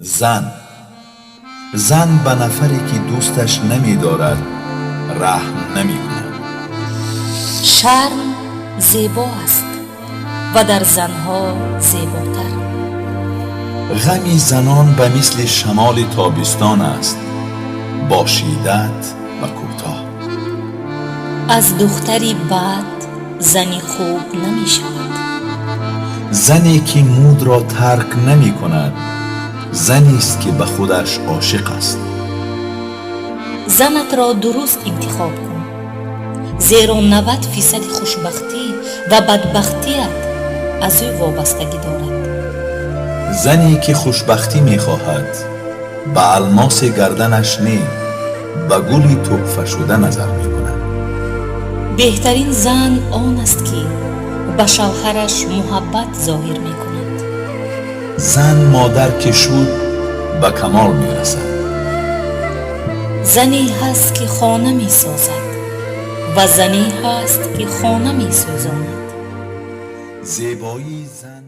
Зан ба нафаре, ки дӯсташ намедорад, раҳм намекунад. Шарм зебо аст ва дар занҳо зеботар. Ғами занон ба мисли шамоли тобистон аст, бо шиддат ва кӯтоҳ. Аз духтари бад зани хуб намешавад. Зане, ки мудро тарк намекунад, занест, ки ба худаш ошиқ аст. Занатро дуруст интихоб кун, зеро 90 фисади хушбахтӣ ва бадбахтият аз ӯ вобастагӣ дорад. Зане, ки хушбахтӣ мехоҳад, ба алмоси гарданаш не, ба гули тӯҳфашуда назар мекунад. Беҳтарин зан он аст, ки ба шавҳараш муҳаббат зоҳир мекунад. Зан модар ки шуд, ба камол мерасад. Зане ҳаст, ки хона месозад, ва зане ҳаст, ки хона месӯзонад. Зебоии зан.